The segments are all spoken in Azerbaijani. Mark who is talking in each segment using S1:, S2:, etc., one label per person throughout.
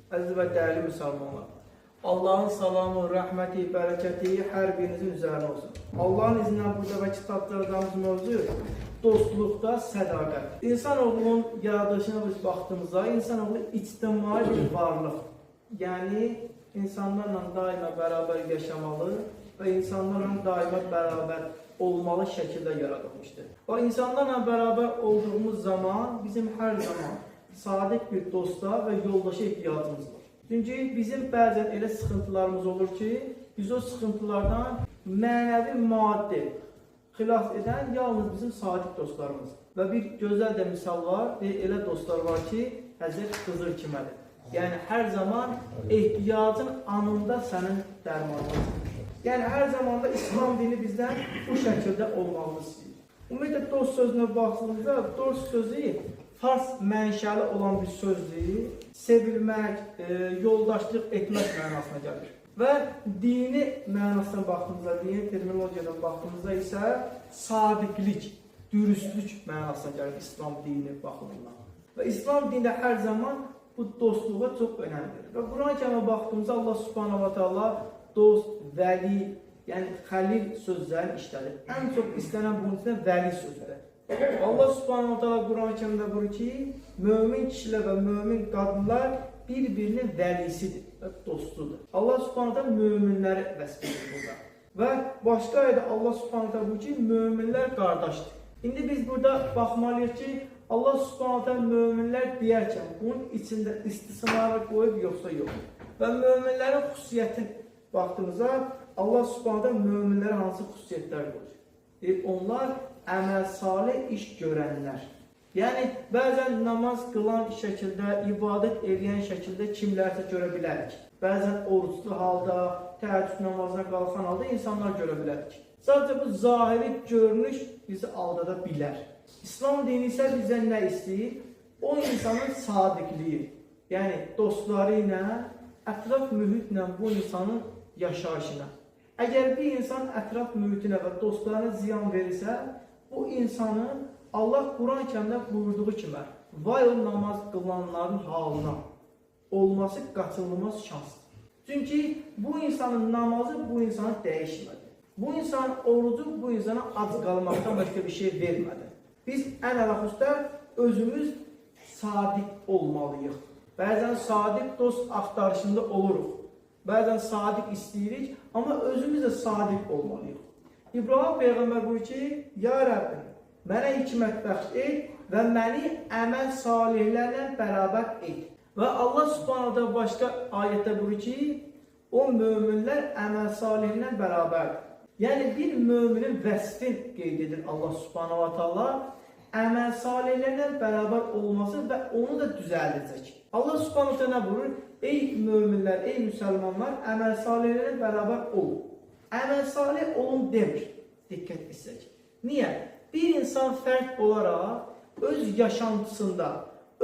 S1: Əziz və dəyərli müsəlmanlar, Allahın salamı, rəhməti, bərəkəti hər birinizin üzərinə olsun. Allahın izni ilə burada və kitablardamız mövzu dostluqda sədaqət. İnsanoğlunun yaradılışına biz baxdığımızda, insanoğlu ictimai bir varlıq. Yəni, insanlarla daima bərabər yaşamalı və insanlarla daima bərabər olmalı şəkildə yaradılmışdır. Və insanlarla bərabər olduğumuz zaman bizim hər zaman sadiq bir dosta və yoldaşa ehtiyacımız var. Çünki bizim bəzən elə sıxıntılarımız olur ki, biz o sıxıntılardan mənəvi, maddi xilas edən yalnız bizim sadiq dostlarımız. Və bir gözəl də misal var, bir elə dostlar var ki, Həzrət Xızır kimidir. Yəni hər zaman ehtiyacın anında sənin dərmanın. Yəni hər zaman da İslam dini bizdən bu şəkildə olmağını istəyir. Ümumiyyətlə dost sözünə baxdığımızda dost sözü fars mənşəli olan bir sözdür. Sevilmək, yoldaşlıq etmək mənasına gəlir. Və dini mənasına baxdığımızda, dini terminologiyadan baxdığımızda isə sadiqlik, dürüstlük mənasına gəlir İslam dini baxımından. Və İslam dini də hər zaman bu dostluğa çox önəm verir. Və Quran-ı Kərimə baxdığımızda Allah Subhanahu va Taala dost, vəli, yəni xəlil sözlərini işlədir. Ən çox istənilən bunun içində vəli sözüdür. Allah Subhanahu wa Taala Quran-ı Kərimdə buyurur ki, mömin kişilər və mömin qadınlar bir-birinin vəlisidir və dostudur. Allah Subhanahu wa Taala möminləri vəsf edir burada. Və başqa ayədə Allah Subhanahu wa Taala buyurur ki, möminlər qardaşdır. İndi biz burada baxmalıyıq ki, Allah Subhanahu wa Taala möminlər deyərkən bunun içində istisnalar qoyub yoxsa yox. Və möminlərin xüsusiyyəti baxdığımızda Allah Subhanahu wa Taala möminlərə hansı xüsusiyyətlər qoyur? Deyir, onlar əməl salih iş görənlər. Yəni, bəzən namaz qılan şəkildə, ibadət eləyən şəkildə kimlərsə görə bilərik. Bəzən oruclu halda, təhəccüd namazına qalxan halda insanlar görə bilərik. Sadəcə bu zahiri görünüş bizi aldada bilər. İslam dini isə bizdən nə istəyir? O insanın sadiqliyi, yəni dostları ilə, ətraf mühitlə bu insanın yaşayışına. Əgər bir insan ətraf mühitinə və dostlarına ziyan verirsə, bu insanın Allah Quran-ı Kərimdə buyurduğu kimi, vay o namaz qılanların halına olması qaçınılmaz şansdır. Çünki bu insanın namazı bu insanı dəyişmədi. Bu insanın orucu bu insana ac qalmaqdan başqa bir şey vermədi. Biz ən ələxüsusda özümüz sadiq olmalıyıq. Bəzən sadiq dost axtarışında oluruq. Bəzən sadiq istəyirik, amma özümüz də sadiq olmalıyıq. İbrahim Peyğəmbər buyurur ki, Ya Rəbbim, mənə hikmət bəxş et və məni əməl salihlərlə bərabər et. Və Allah Subhanahu taala başqa ayətdə buyurur ki, o möminlər əməl salihlərlə bərabərdir. Yəni bir möminin vəsfini qeyd edir Allah Subhanahu va Taala əməl salihlərlə bərabər olması və onu da düzəldəcək. Allah Subhanahu taala nə buyurur? Ey möminlər, ey müsəlmanlar, əməl salihlərlə bərabər olun. Əməl salih olun demir. Diqqət etsək. Niyə? Bir insan fərd olaraq öz yaşantısında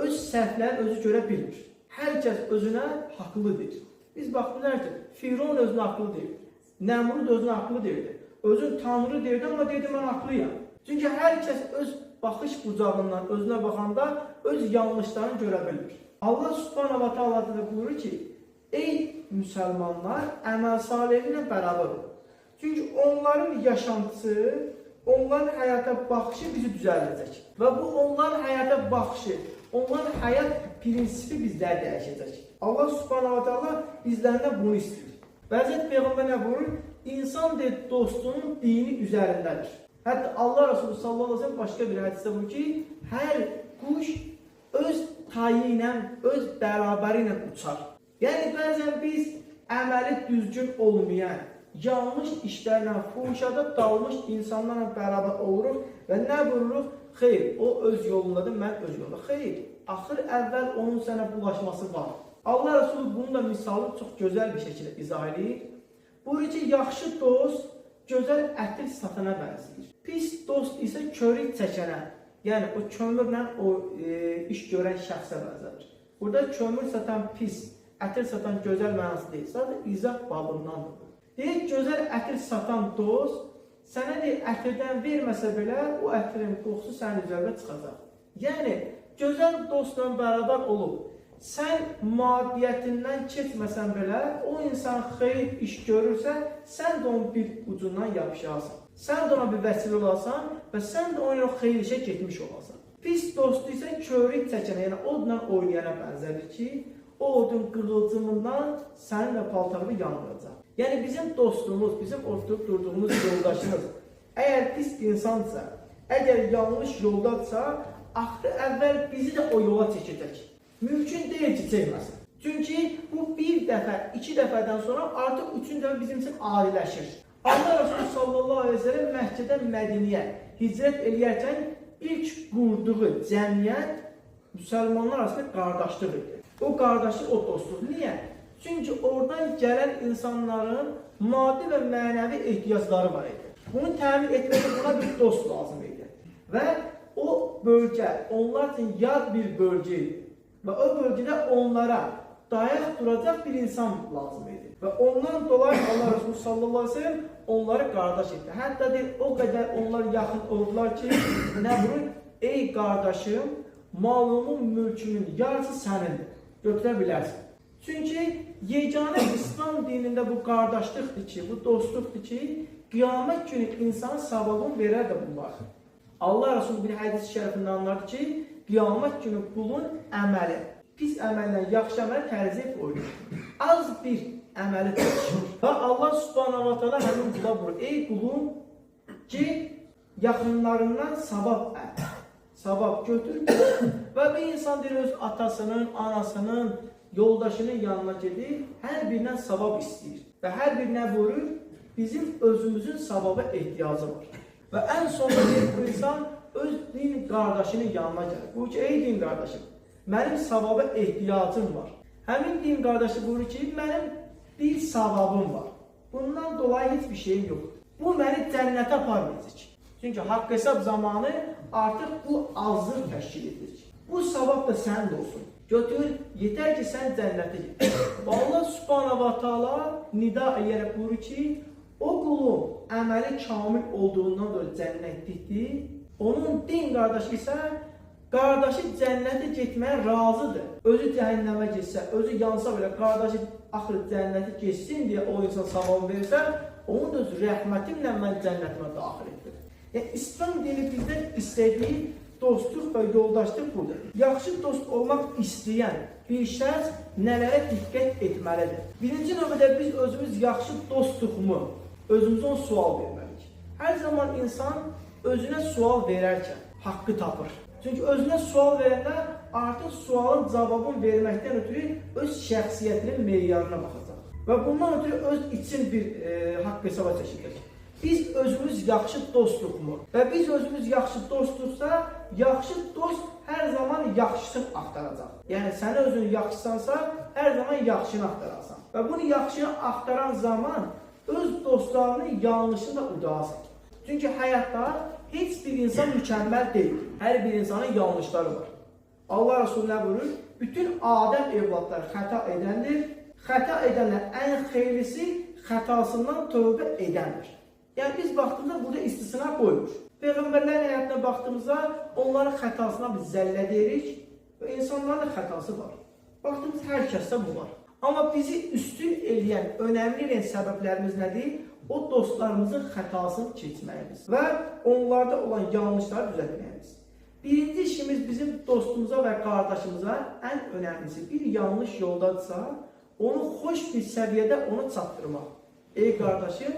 S1: öz səhvlərini özü görə bilmir. Hər kəs özünə haqlıdır. Biz baxdılar ki, Firon özünə haqlı deyil. Nəmrud özünə haqlı deyildi. Özün Tanrı deyirdi, amma dedi mən haqlıyam. Çünki hər kəs öz baxış bucağından özünə baxanda öz yanlışlarını görə bilmir. Allah Subhanahu va Taala da buyurur ki, ey müsəlmanlar, əməl salihlə bərabər olun. Çünki onların yaşantısı, onların həyata baxışı bizi düzəldəcək. Və bu onların həyata baxışı, onların həyat prinsipi bizləri dəyişəcək. Allah Subhanahu va Taala bizlərdən bunu istəyir. Bəzən Peyğəmbər nə buyurur? İnsan deyir, dostunun dini üzərindədir. Hətta Allah Resulü sallallahu aleyhi ve sellem başqa bir hədisdə buyurur ki, hər quş öz tayı ilə, öz bərabəri ilə uçar. Yəni bəzən biz əməli düzgün olmayan, yanlış işlərlə, fuhuşada dalmış insanlarla bərabər oluruq və nə buyururuq? Xeyr, o öz yolundadır, mən öz yolunda. Xeyr, axır əvvəl onun sənə bulaşması var. Allah Resulü bunun da misalı çox gözəl bir şəkildə izah edir. Buyurur ki, yaxşı dost gözəl ətir satana bənzəyir. Pis dost isə körük çəkənə, yəni o kömürlə o iş görən şəxsə bənzədir. Burada kömür satan pis, ətir satan gözəl mənası deyil, sadəcə izah babındandır. Deyir, gözəl ətir satan dost sənə deyir, ətirdən verməsə belə o ətirin qoxusu sənin üzərində çıxacaq. Yəni, gözəl dostla bərabər olub, Sən maddiyyətindən keçməsən belə, o insan xeyir iş görürsə, sən də onun bir ucundan yapışarsan. Sən də ona bir vəsilə olasan və sən də onunla xeyir işə getmiş olasan. Pis dostu isə körük çəkənə, yəni odla oynayana bənzədir ki, o odun qığılcımından sənin də paltarını yandıracaq. Yəni bizim dostumuz, bizim oturub durduğumuz yoldaşımız əgər pis insansa, əgər yanlış yoldadsa, axırı əvvəl bizi də o yola çəkəcək. Mümkün deyil ki, çəkməsin. Çünki bu bir dəfə, iki dəfədən sonra artıq üçüncü dəfə bizim üçün adiləşir. Allah Resulü sallallahu aleyhi ve sellem Məkkədən Mədiniyə hicrət eləyərkən ilk qurduğu cəmiyyət müsəlmanlar arasında qardaşlıq idi. O qardaşlıq, o dostluq. Niyə? Çünki oradan gələn insanların maddi və mənəvi ehtiyacları var idi. Bunu təmin etməkdə buna bir dost lazım idi. Və o bölgə onlar üçün yad bir bölgə idi. Və o bölgədə onlara dayaq duracaq bir insan lazım idi. Və ondan dolayı Allah Resulü sallallahu aleyhi ve sellem onları qardaş etdi. Hətta deyir, o qədər onlar yaxın oldular ki, nə buyurur? Ey qardaşım, malımın, mülkümün yarısı sənindir. Götürə bilərsən. Çünki yeganə İslam dinində bu qardaşlıqdır ki, bu dostluqdur ki, qiyamət günü insanın savabını verər də bunlar. Allah Resulü bir hədis-i şərifində anlar ki, qiyamət günü qulun əməli, pis əməllə yaxşı əməli tərziyə qoyulur. Az bir əməli dəyişir. Və Allah Subhanahu wa Taala həmin qula buyurur: ey qulum, ki yaxınlarından savab əl, savab götür. Və bir insan deyir, öz atasının, anasının, yoldaşının yanına gedir, hər birindən savab istəyir. Və hər bir nə buyurur? Bizim özümüzün savaba ehtiyacı var. Və ən sonda deyir, bu insan öz din qardaşının yanına gəlir. Buyurur ki, ey din qardaşım, mənim savaba ehtiyacım var. Həmin din qardaşı buyurur ki, mənim bir savabım var. Bundan dolayı heç bir şeyim yoxdur. Bu məni cənnətə aparmayacaq. Çünki haqq hesab zamanı artıq bu azlıq təşkil edəcək. Bu savab da sənin də olsun. Götür, yetər ki, sən cənnətə get. Və Allah Subhanahu wa Taala nida eləyərək buyurur ki, o qulun əməli kamil olduğundan dolayı cənnətlikdir. Onun din qardaşı isə qardaşı cənnətə getməyə razıdır. Özü cəhənnəmə getsə, özü yansa belə qardaşı axır cənnətə getsin deyə o insan savabı versə, onu da öz rəhmətimlə mən cənnətimə daxil etdim. Yəni İslam dini bizdən istədiyi dostluq və yoldaşlıq budur. Yaxşı dost olmaq istəyən bir şəxs nələrə diqqət etməlidir? Birinci növbədə biz özümüz yaxşı dostluqmu? Özümüzə onu sual verməliyik. Hər zaman insan özünə sual verərkən haqqı tapır. Çünki özünə sual verəndə artıq sualın cavabını verməkdən ötürü öz şəxsiyyətinin meyarına baxacaq. Və bundan ötürü öz için bir haqq hesaba çəkilir. Biz özümüz yaxşı dostluqmu? Və biz özümüz yaxşı dostluqsa, yaxşı dost hər zaman yaxşısını axtaracaq. Yəni sən özün yaxşısansa, hər zaman yaxşını axtararsan. Və bunu yaxşını axtaran zaman öz dostlarının yanlışını da udarsan. Çünki həyatda heç bir insan mükəmməl deyil. Hər bir insanın yanlışları var. Allah Resulü nə buyurur? Bütün Adəm evladları xəta edəndir. Xəta edənlər ən xeyirlisi xətasından tövbə edəndir. Yəni biz baxdığımızda burada istisna qoymur. Peyğəmbərlərin həyatına baxdığımızda onların xətasına biz zəllə deyirik və insanların da xətası var. Baxdığımız hər kəsdə bu var. Amma bizi üstün eləyən önəmli eləyən səbəblərimiz nədir? O dostlarımızın xətasını keçməyimiz və onlarda olan yanlışları düzəltməyimiz. Birinci işimiz bizim dostumuza və qardaşımıza ən önəmlisi bir yanlış yoldadırsa, onu xoş bir səviyyədə onu çatdırmaq. Ey qardaşım,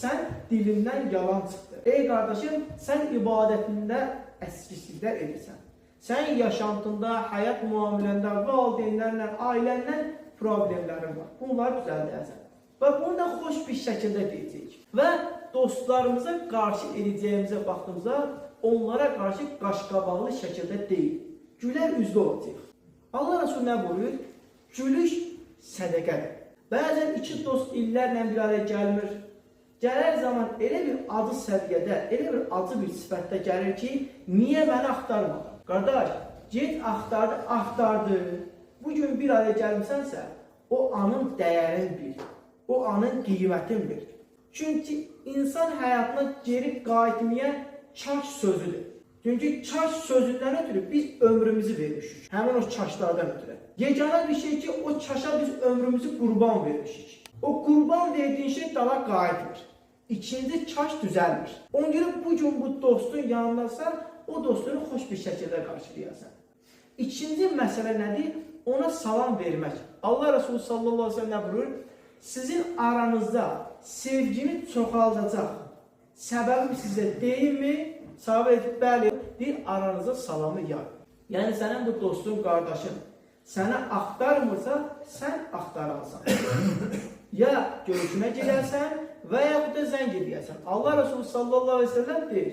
S1: sən dilindən yalan çıxdı. Ey qardaşım, sən ibadətində əskikliklər edirsən. Sən yaşantında, həyat müamiləndə, valideynlərlə, ailənlə problemlərin var. Bunları düzəldərsən. Və bunu da xoş bir şəkildə deyəcəyik. Və dostlarımıza qarşı edəcəyimizə baxdığımızda onlara qarşı qaşqabaqlı şəkildə deyil, gülər üzlü olacaq. Allah Resulü nə buyurur? Gülüş sədəqədir. Bəzən iki dost illərlə bir araya gəlmir. Gələr zaman elə bir acı səviyyədə, elə bir acı bir sifətdə gəlir ki, niyə məni axtarmadın? Qardaş, get axtardı, axtardı. Bugün bir araya gəlmisənsə, o anın dəyərini bil, o anın qiymətini bil. Çünki insan həyatına geri qayıtmaya kaş sözüdür. Çünki kaş sözündən ötürü biz ömrümüzü vermişik. Həmin o kaşlardan ötürü. Yeganə bir şey ki, o çaşa biz ömrümüzü qurban vermişik. O qurban verdiyin şey dala qayıtmır. İkinci çaş düzəlmir. Ona görə bu gün bu dostun yanındasan, o dostunu xoş bir şəkildə qarşılayasan. İkinci məsələ nədir? Ona salam vermək. Allah Resulü sallallahu aleyhi ve sellem nə buyurur? Sizin aranızda sevgini çoxaldacaq səbəbi sizə deyimmi? Sahabə deyir, bəli, deyir, aranıza salamı yay. Yəni sənin bu dostun, qardaşın sənə axtarmırsa, sən axtaransan. Ya görüşmə gedərsən və yaxud da zəng edərsən. Allah Resulü sallallahu aleyhi ve sellem deyir,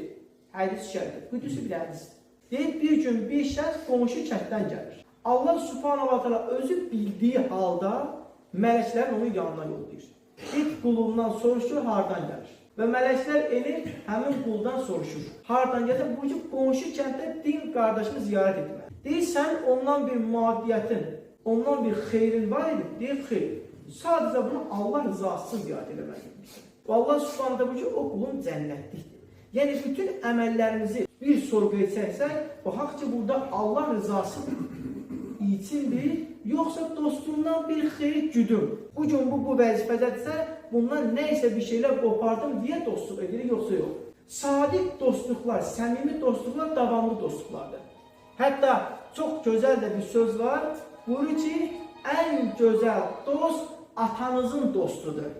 S1: hədis şərifdir, qüdüsü bir hədisdir. Deyir, bir gün bir şəxs qonşu kənddən gəlir. Allah subhanahu wa ta'ala özü bildiyi halda mələklərin onun yanına yollayır. İlk qulundan soruşur, hardan gəlir? Və mələklər enir, həmin quldan soruşur. Hardan gəlir? Bu ki, qonşu kənddə din qardaşını ziyarət etmək. Deyir, sən ondan bir maddiyyətin, ondan bir xeyrin var idi? Deyir, xeyr. Sadəcə bunu Allah rızası ziyarət eləmək etmişsin. Və Allah subhanahu ta'ala bu ki, o qulun cənnətlikdir. Yəni, bütün əməllərimizi bir sorğu etsəksək, baxaq ki, burada Allah rızası içindir, yoxsa dostumdan bir xeyir güdüm. Bu gün bu vəzifədədirsə, bundan nə isə bir şeylər qopardım deyə dostluq edilir, yoxsa yox. Sadiq dostluqlar, səmimi dostluqlar davamlı dostluqlardır. Hətta çox gözəl də bir söz var, buyurur ki, ən gözəl dost atanızın dostudur.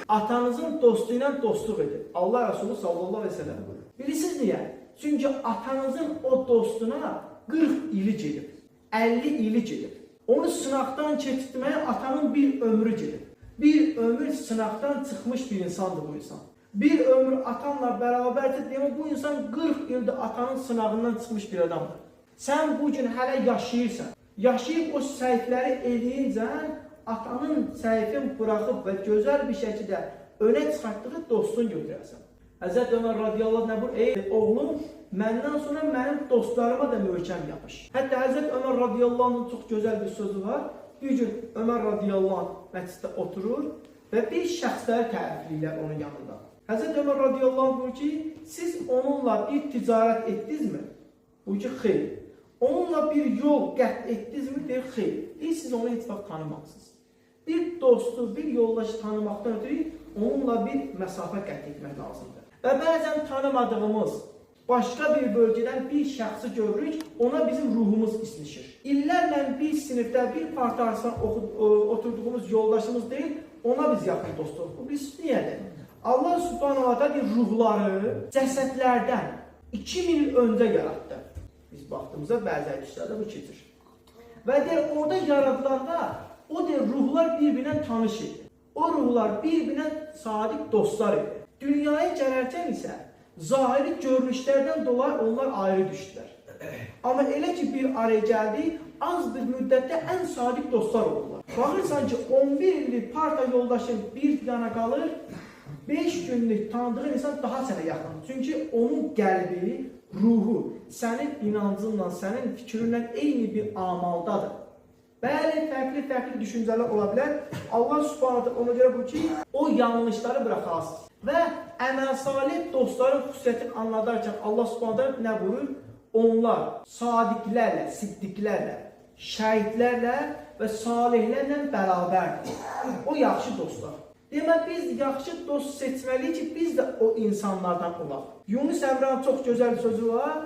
S1: Atanızın dostu ilə dostluq edir. Allah Resulü sallallahu aleyhi ve sellem buyurur. Bilirsiniz niyə? Çünki atanızın o dostuna 40 ili gedib, 50 ili gedib. Onu sınaqdan keçirtməyə atanın bir ömrü gedib. Bir ömür sınaqdan çıxmış bir insandır bu insan. Bir ömür atanla bərabərdir, demək bu insan 40 ildir atanın sınağından çıxmış bir adamdır. Sən bu gün hələ yaşayırsan. Yaşayıb o səhifləri eləyincə atanın səhifini buraxıb və gözəl bir şəkildə önə çıxartdığı dostunu götürərsən. Həzrət Ömər radiyallahu anh nə buyurur? Ey oğlum, məndən sonra mənim dostlarıma da möhkəm yapış. Hətta Həzrət Ömər radiyallahu anhın çox gözəl bir sözü var. Bir gün Ömər radiyallahu anh məsciddə oturur və bir şəxsləri tərifləyirlər onun yanında. Həzrət Ömər radiyallahu anh buyurur ki, siz onunla bir ticarət etdinizmi? Buyurur ki, xeyr. Onunla bir yol qət etdinizmi? Deyir, xeyr. Deyir, siz onu heç vaxt tanımamısınız. Bir dostu, bir yoldaşı tanımaqdan ötürü onunla bir məsafə qət etmək lazımdır. Və bəzən tanımadığımız başqa bir bölgədən bir şəxsi görürük, ona bizim ruhumuz islişir. İllərlə bir sinifdə, bir parta arasında oturduğumuz yoldaşımız deyil, ona biz yaxın dost oluruq. Bu biz niyədir? Allah subhanahu wa ta'ala ruhları cəsədlərdən 2000 il öncə yaratdı. Biz baxdığımızda bəzi hədislərdə bu keçir. Və deyir, orada yaradılanda o deyir, ruhlar bir-birinə tanış idi. O ruhlar bir-birinə sadiq dostlar idi. Dünyaya gələrkən isə zahiri görünüşlərdən dolayı onlar ayrı düşdülər. Amma elə ki bir araya gəldi, az bir müddətdə ən sadiq dostlar oldular. Baxırsan ki, 11 illik parta yoldaşın bir yana qalır, 5 günlük tanıdığın insan daha sənə yaxındır. Çünki onun qəlbi, ruhu sənin inancınla, sənin fikrinlə eyni bir amaldadır. Bəli, fərqli-fərqli düşüncələr ola bilər. Allah subhanahu ona görə bu ki, o yanlışları buraxasınız. Və əməl salih dostların xüsusiyyətini anladarkən Allah subhanahu nə buyurur? Onlar sadiqlərlə, siddiqlərlə, şəhidlərlə və salihlərlə bərabərdir. O yaxşı dostlar. Demək, biz yaxşı dost seçməliyik ki, biz də o insanlardan olaq. Yunus Əmrənin çox gözəl sözü var.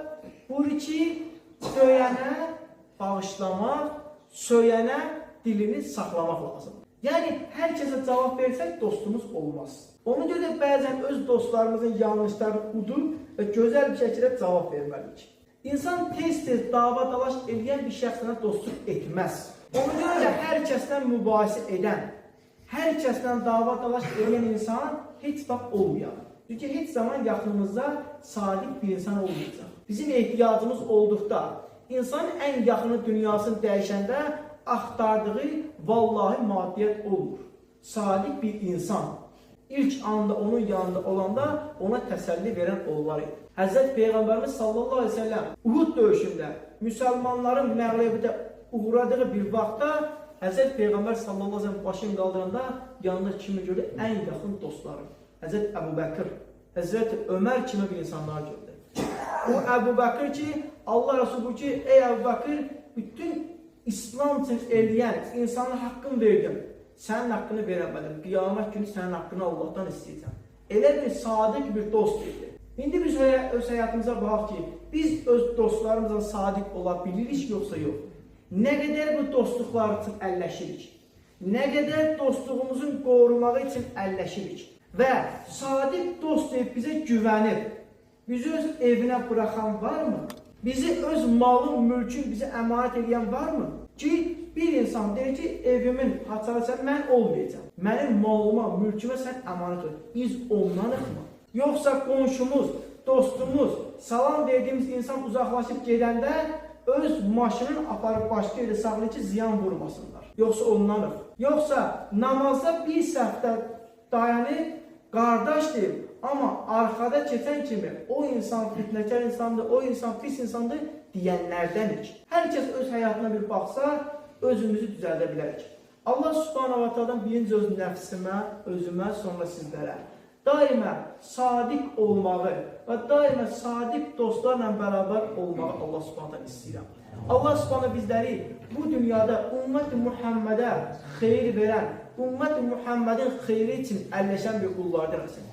S1: Buyurur ki, döyənə bağışlamaq, söyənə dilini saxlamaq lazımdır. Yəni, hər kəsə cavab versək, dostumuz olmaz. Ona görə də bəzən öz dostlarımızın yanlışlarını udub və gözəl bir şəkildə cavab verməliyik. İnsan tez-tez dava dalaş eləyən bir şəxslə dostluq etməz. Ona görə də hər kəslə mübahisə edən, hər kəslə dava dalaş eləyən insan heç vaxt olmayaq. Çünki heç zaman yaxınımızda sadiq bir insan olmayacaq. Bizim ehtiyacımız olduqda, insanın ən yaxını dünyasını dəyişəndə axtardığı vallahi maddiyyət olmur. Sadiq bir insan ilk anda onun yanında olanda ona təsəlli verən onlar idi. Həzrət Peyğəmbərimiz sallallahu aleyhi ve sellem Uhud döyüşündə müsəlmanların məğlubiyyətə uğradığı bir vaxtda Həzrət Peyğəmbər sallallahu aleyhi ve sellem başını qaldıranda yanında kimi gördü? Ən yaxın dostları. Həzrət Əbu Bəkir, Həzrət Ömər kimi bir insanlar gördü. O Əbu Bəkir ki, Allah Resulü ki, ey Əbu Bəkir, bütün İslam üçün eləyən insanın haqqını verdim. Sənin haqqını verəmədim. Qiyamət günü sənin haqqını Allahdan istəyəcəm. Elə bir sadiq bir dost idi. İndi biz öz həyatımıza baxaq ki, biz öz dostlarımızla sadiq ola bilirik yoxsa yox? Nə qədər bu dostluqlar üçün əlləşirik? Nə qədər dostluğumuzun qorumağı üçün əlləşirik? Və sadiq dost deyib bizə güvənib, bizi öz evinə buraxan varmı? Bizi öz malın, mülkün bizə əmanət eləyən varmı? Ki, bir insan deyir ki, evimin haçarı sən mən olmayacam. Mənim malıma, mülkümə sən əmanət ol. Biz ondanıqmı? Yoxsa qonşumuz, dostumuz, salam verdiyimiz insan uzaqlaşıb gedəndə öz maşının aparıb başqa yerdə saxlayır ki, ziyan vurmasınlar. Yoxsa ondanıq. Yoxsa namazda bir səhvdə dayanıb, qardaş deyib, amma arxada keçən kimi o insan fitnəkar insandır, o insan pis insandır deyənlərdənik. Hər kəs öz həyatına bir baxsa, özümüzü düzəldə bilərik. Allah Subhanahu va Taala'dan birinci öz nəfsimə, özümə, sonra sizlərə daima sadiq olmağı və daima sadiq dostlarla bərabər olmağı Allah Subhanahu taala istəyirəm. Allah Subhanahu bizləri bu dünyada ümmət-i Muhammedə xeyir verən, ümmət-i Muhammedin xeyri üçün əlləşən bir qullardan etsin.